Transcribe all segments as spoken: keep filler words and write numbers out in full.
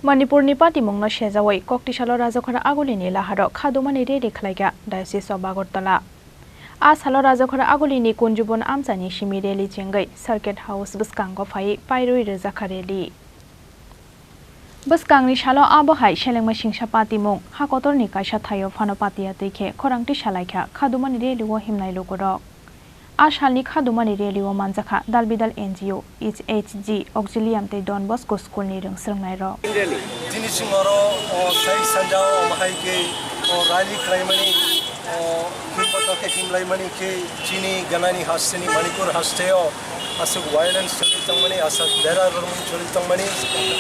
Manipurni patimungno sejawi Koktisalo Rajakhor Agulini laharo khadumani rally khlaikha Diocese of Agartala. A salo Rajakhor Agulini Kunjubon amchaini simi rally chengwi Circuit House bwskango phaiwi pairwi rwjakha rally. Bwskangni salo abo hai selengma singsa patimung ha kotorni kaisa thaio phano patiya twi khe khorang twi salaikha khadumani rally-o himnai lukurok. A salni khadumani rally-o manjakha dalbidal N G O, H H G, Auxilium tei Don Bosco School-ni rwng swrwngnairok. Tini chwng oro, o, sai sanja o, omo hai khe, o, rally khlaimani, o, himboto khe himlaimani khe chini ganani hasteni Manipur hasteo aswk violence choli tongmani, aswk bera rwmani choli tongmani,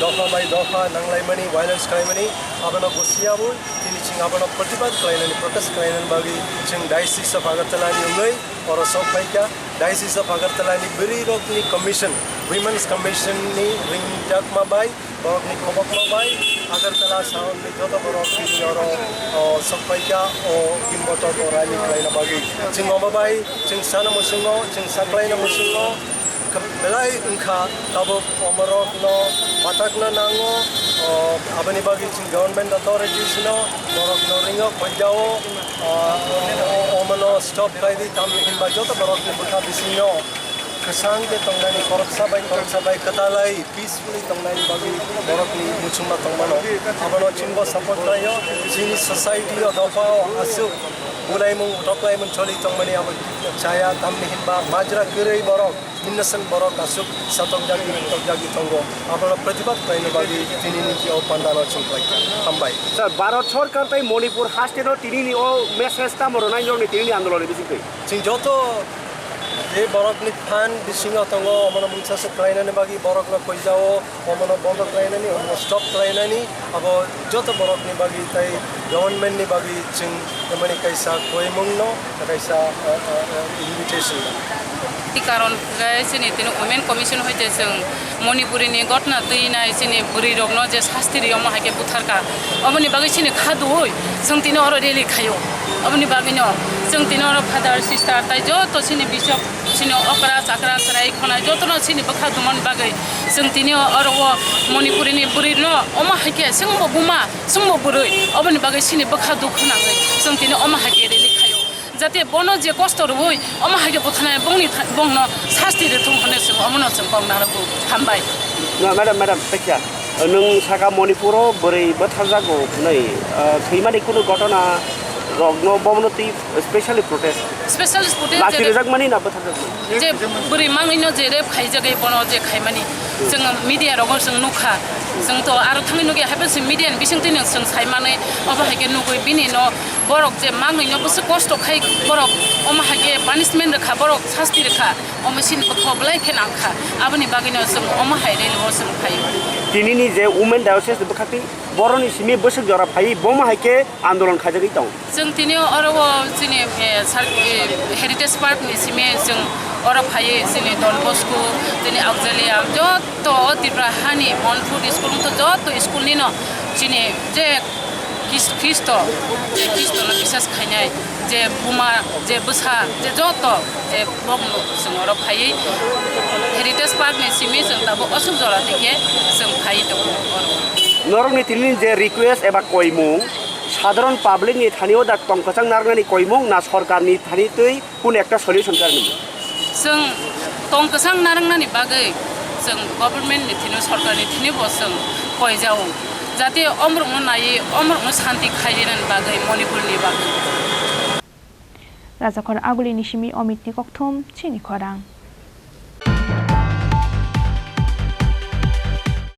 dopha bai dopha nanglaimani, violence khlaimani, abono gosiyaui tini chwng abono protibad khlainani, protest khlainani bagwi chwng Diocese of Agartala ni wngwi oro sok phaikha. Diocese of Agartala ni bwrwi rokni commission, Women's Commission ni ringjakma bai, borokni khobokma bai, Agartala saonni joto borok tini oro, o, sok phaikha, o, himboto o rally khlaina bagwi. Chwng omo bai, chwng sana muchungo, chwng saklaina muchungo, belai wngkha, tabuk omorokno batakna nango, o, aboni bagwi chwng government authorities no, borokno ringo, khoidao, o, o, omono stop khlaidi, tamni hinba joto borokni bwkha bisingo kwchang khe tongnani, khoroksa bai khoroksa bai kwtalai peacefully tongnani bagwi borokni muchungma tongmano. Abono chwngbo support khlaio, chini society o, dopha o aswk bulaimung toklaimung choli tongmani abo chaya, tamni hinba majra kwrwi borok innocent borok aswk satokjagwi, tokjagwi tongo. Abono protibad khlaina bagwi tinini o pandano chwng khlaikha. Hambai. Sir, Bharat Sorkar tei Manipur hasteno tinini o message tamo rwnai nokni tinini andolonni bisingtwi? Chwng joto je borokni phan bisingo tongo, omono mungsa se khlainani bagwi borokno koijao, omono bondo khlainani, omono stop khlainani, abo joto borokni bagwi tei government ni bagwi chwng tamani kaisa koimungno, kaisa, ah, ah, ah, invitation no. Ti karon khe chini tini Women Commission hoite chwng Manipuri ni gotna twi nai chini bwrwi rokno je sasti ri omo hai khe butharkha. Oboni bagwi chini kha duui chwng tini oro rally khaio. Oboni bagwino chwng tini oro father, sister tai joto chini bishop, chini okra, chakra, chwrai, khonai jotono chini bwkha dumani bagwi chwng tini oro o Manipuri ni bwrwi no omo hai khe chwngbo buma, chwngbo bwrwi, oboni bagwi chini bwkha dukhu nangwi chwng tini omo hai khe rally khaio. Jate bono je kosto rwui omo hai khe butharnai bongni tha-, bongno sasti rwthung hwnwi chwng omono chwng kok narwkgo. Hambai. No, madam, madam, thank you. Nwng saka Manipuro bwrwi bwtharjago hwnwi, ah, thwimani kunu gotona rokno bomono twi specially protest. Special protest laki je rwjakmani na bwtharjakmani? Je bwrwi mangwino je rape khaijagwi bono je khaimani, chwng media rogo chwng nukha, chwng to aro thangwi nukya, haikhe chwng media ni bisingtwi nwng chwng saimanwi obo haikhe nugwi bini no borok je mangwino bwswk kosto khai borok omo haikhe punishment rwkha, borok sasti rwkha, omo chini bwkha belai khe nangkha, aboni bagwino chwng omo hai rally o chwng phaio. Tinini je Women Diocese ni bwkhaktwi boroni simi bwswk jora phaiwi bomo haikhe andolon khaijagwi tongo. Chwng tini oro o chini, eh, sar-, eh, Heritage Park ni simi chwng oro phaiwi chini Don Bosco, chini Auxilium, joto o Tripura hani Manipur school wngkha, joto school ni no chini je Khris-, Khristo, je Khristo no bisas khainai, je buma, je bwsa, je joto, je bokno chwng oro phaiwi Heritage Park ni simi chwng tabuk aswk jora twi khe chwng phaiwi tongo oro. Norokni tini je request eba koimung, Sadharon public ni thani o da tong kwchang narwknani koimung na sorkar ni thani twi kunu ekta solution karwi? Chwng tong kwchang narwknani bagwi chwng government ni thani, sorkar ni thani bo chwng koijao, jate omorokno naiwi omorokno santi khai rinani bagwi Manipur ni bagwi. Rajakhor Aguli ni simi Omit ni kokthum chini khorang.